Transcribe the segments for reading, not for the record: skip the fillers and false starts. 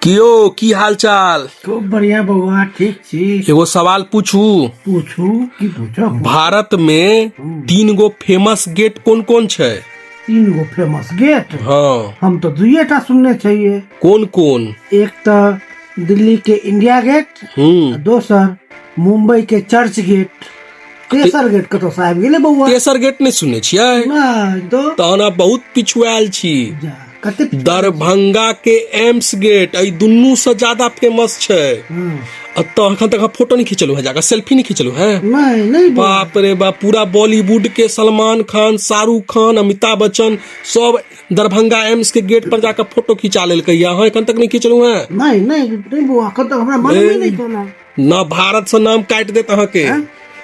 कियो की हाल चाल? खूब बढ़िया बउआ, ठीक छी। एगो सवाल पूछू? पूछू, की पूछब? भारत में 3 गो फेमस गेट कोन कोन छै? 3 गो फेमस गेट? हाँ। हम तो दुइये टा सुनने छियै। कोन कोन? एक तऽ दिल्ली के इंडिया गेट, आ दोसर मुंबई के चर्च गेट, तेसर गेट कतौ से आबि गेलै बउआ? तेसर गेट नहि सुनने छियै? नहि तो। तहन अहाँ बहुत पिछुआयल छी। जा, कते पिछुआयल? दरभंगा के एम्स गेट एहि दुनू से ज्यादा फेमस छै। एतऽ एखन तक अहाँ फोटो नहि खिंचलहुँ हेँ, जाकऽ सेल्फी नहि खिंचलहुँ हेँ? नहि, नहि बउआ। बाप रे बाप, पूरा बॉलीवुड के सलमान खान, शाहरुख खान, अमिताभ बच्चन सब दरभंगा एम्स के गेट पर जाकऽ फोटो खिंचा लेलकै। अहाँ एखन तक नहि खिंचलहुँ हेँ? नहि, नहि, नहि बउआ, एखन तक हमरा मनमे नहि छल। ना भारत से नाम काटि देत अहाँके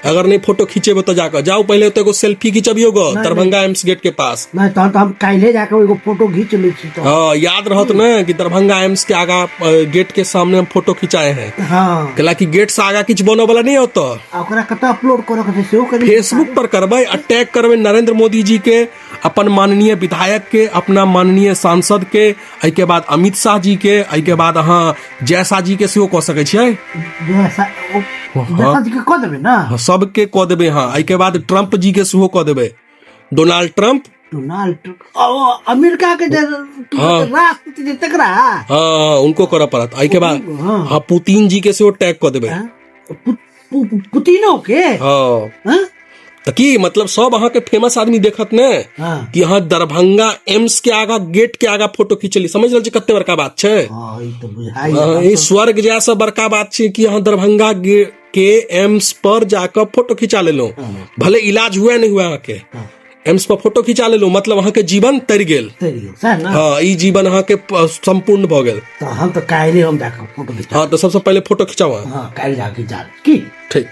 अगर नहीं फोटो खींचेबे तो। जाकर जाओ, पहले तो एगो सेल्फी खिंचबियो गो दरभंगा एम्स गेट के पास। नहि, तहन तऽ हम काल्हे जाके एगो फोटो घीच लै छी तऽ। हाँ, याद रहत ने कि दरभंगा एम्स के आगा गेट के सामने हम फोटो खिंचाए हैं। हाँ। कैला कि गेट से आगा किछु बनऽ वाला नहीं होता। आ ओकरा कतऽ अपलोड करऽ के छै सेहो कनि। फेसबुक पर करबै आ टैग करबै नरेंद्र मोदी जी के, अपन माननीय विधायक के, अपना माननीय सांसद के, एहिके बाद अमित शाह जी के, एहिके बाद अहाँ जय शाह जी के सेहो कऽ सकै छियै। जय शाह जी के कऽ देबै ने? हाँ, सबके कऽ देबै। हाँ, एहिके बाद ट्रम्प जी के सेहो कऽ देबै, डोनाल्ड ट्रम्प। डोनाल्ड ट्रम्प, ओ अमेरिका के जे राष्ट्रपति जे तकरा? हाँ, उनको करऽ पड़त। एहिके बाद हाँ, पुतिन जी के सेहो टैग कऽ देबै। पुतिनो के? हाँ। हाँ? तऽ की मतलब सब अहाँके फेमस आदमी देखत ने कि अहाँ दरभंगा एम्स के आगा गेट के आगा फोटो खींचली। समझ रहल छी कते बड़का बात छै? हाँ, ई तऽ बुझाइ। हाँ, ई स्वर्ग जैसा बड़का बात छै कि अहाँ दरभंगा के एम्स पर जाकऽ फोटो खिंचा लेलहुँ। भले इलाज हुआ नहीं हुआ, अहाँके एम्स पर फोटो खिंचा लेलहुँ, मतलब अहाँके जीवन तरि गेल। तरि गेल, सएह ने? हाँ, ई जीवन अहाँके सम्पूर्ण भऽ गेल। तऽ हम तऽ काल्हि हम जाकऽ फोटो खिचा हाँ, तऽ सबसँ पहिले फोटो खिंचाउ अहाँ। हाँ, काल्हि जाके जा की ठीक।